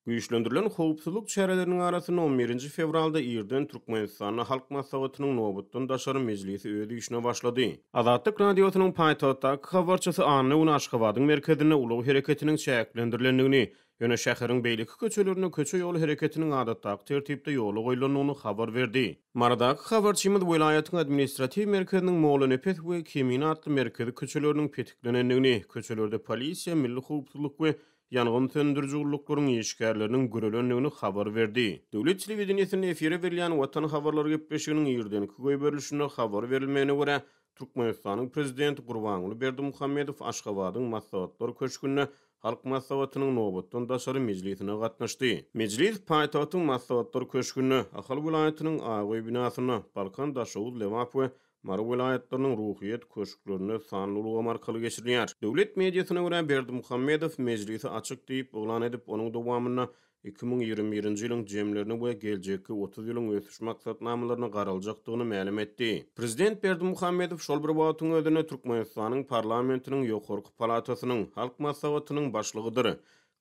Güýçlendirilen howpsuzlyk çäreleriniň arasynda on birinji fewralda irden Türkmenistanda Halk Maslahatynyň nobatdan daşary mejlisi öz işine başlady. Azatlyk Radiosynyň paýtagtdaky habarçysy anna güni Aşgabadyň merkezinde ulag hereketiniň çäklendirilendigini, ýöne şäheriň beýleki köçelerinde köçe-ýol hereketiniň adatdaky tertipde ýola goýlandygyny habar berdi. Marydaky habarçymyz welaýatyň administratiw merkeziniň Mollanepes we Kemine atly merkezi köçeleriniň petiklenendigini, köçelerde polisiýa, milli howpsuzlyk we ýangyn söndüriji gulluklaryň işgärleriniň görelendigini habar berdi. Döwlet telewideniýesinde efire berilýän Watan habarlary gepleşiginiň irdenki goýberilişinde habar berilmegine görä, Türkmenistanyň Prezidenti Gurbanguly Berdimuhamedow Aşgabadyň Maslahatlar köşgünde Halk Maslahatynyň nobatdan daşary mejlisine gatnaşdy. Mejlis paýtagtyň Maslahatlar köşgünde, Ahal welaýatynyň Ak öý binasynda, Balkan, Daşoguz, Lebap we Mary welaýatlarynyň Ruhyýet köşklerinde sanly ulgam arkaly geçirilýär. Döwlet mediasyna görä, Berdimuhamedow mejlisi açyk diýip yglan edip, onuň dowamynda 2021-nji ýylyň jemlerine we geljekki 30 ýylyň ösüş maksatnamalaryna garaljakdygyny mälim etdi. Prezident Berdimuhamedow şol bir wagtyň özünde Türkmenistanyň parlamentiniň ýokarky palatasynyň, Halk Maslahatynyň başlygydyr.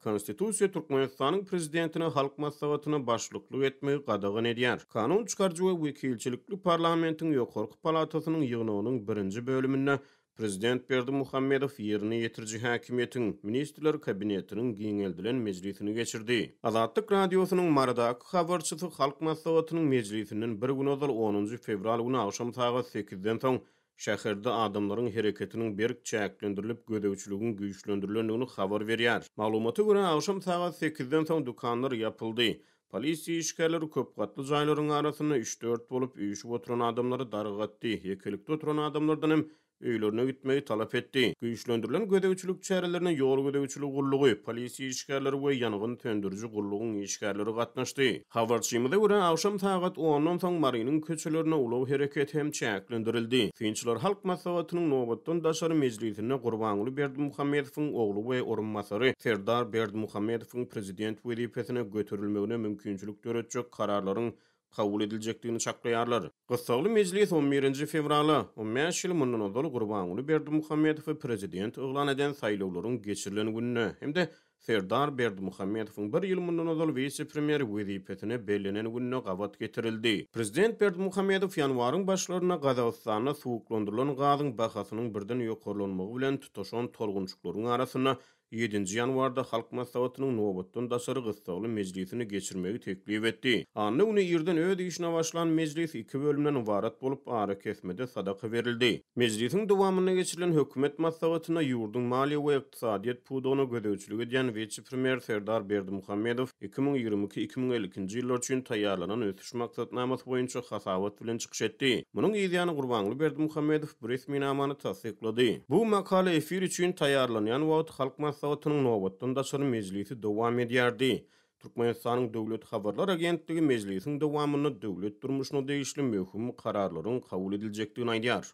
Konstitusiýa Türkmenistanyň Prezidentine Halk Maslahatyna başlyklyk etmegi gadagan edýär. Kanun çykaryjy we wekilçilikli parlamentiň ýokarky palatasynyň ýygnagynyň birinji bölüminde Prezident Berdimuhamedow ýerine ýetiriji häkimiýetiň, Ministrler Kabinetiniň giňeldilen mejlisini geçirdi. Azatlyk Radiosynyň Marydaky habarçysy Halk Maslahatynyň mejlisinden bir gün ozal onunjy fewral güni agşam sagat sekizden soň şäherde adamlaryň hereketiniň berk çäklendirilip, gözegçiligiň güýçlendirilendigini habar berýär. Maglumata görä, agşam sagat sekizden soň dükanlar ýapyldy. Polisiýa işgärleri köp gatly jaýlaryň arasynda üç-dört bolup üýşüp oturan adamlary dargatdy, ýekelikde oturan adamlardan hem öýlerine gitmegi talap etdi. Güýçlendirilen gözegçilik çärelerine ýol gözegçiligi gullugy, polisiýa işgärleri we ýangyn söndüriji gullugyň işgärleri gatnaşdy. Habarçymyza görä, agşam sagat ondan soň Marynyň köçelerinde ulag hereketi hem çäklendirildi. Synçylar Halk Maslahatynyň nobatdan daşary mejlisinde Gurbanguly Berdimuhamedowyň ogly we orunbasary Serdar Berdimuhamedowyň prezident wezipesine göterilmegine mümkinçilik döretjek kararlaryň kabul ediljekdigini çaklaýarlar. Gyssagly mejlis on birinji fewrala, 15 ýyl mundan ozal Gurbanguly Berdimuhamedowy prezident yglan eden saýlawlaryň geçirilen gününe hem-de Serdar Berdimuhamedowyň bir ýyl mundan ozal wise-premýer wezipesine bellenen gününe gabat getirildi. Prezident Berdimuhamedow ýanwaryň başlarynda Gazagystanda suwuklandyrylan gazyň bahasynyň birden ýokarlanmagy bilen tutaşan tolgunçyklaryň arasynda Ýedinji ýanwarda Halk Maslahatynyň nobatdan daşary gyssagly mejlisini geçirmegi teklip etdi. Anna güni irden öz işine başlan mejlis iki bölümden ybarat bolup, arakesmede sadaka berildi. Mejlisiň dowamynda geçirilen hökümet maslahatynda ýurduň maliýe we ykdysadyýet pudagyna gözegçilik edýän wise-premýer Serdar Berdimuhamedow 2022, 2052-nji ýyllar üçin taýýarlanan ösüş maksatnamasy boýunça hasabat bilen çykyş etdi. Munuň yzýany Gurbanguly Berdimuhamedow bu resminamany tassyklady. Bu makala efir üçin taýýarlanýan wagty Halk Maslahatynyň nobatdan daşary mejlisi dowam edýärdi. Türkmenistanyň Döwlet habarlar agentligi mejlisiň dowamynda döwlet durmuşyna degişli möhüm kararlaryň kabul ediljekdigini aýdýar.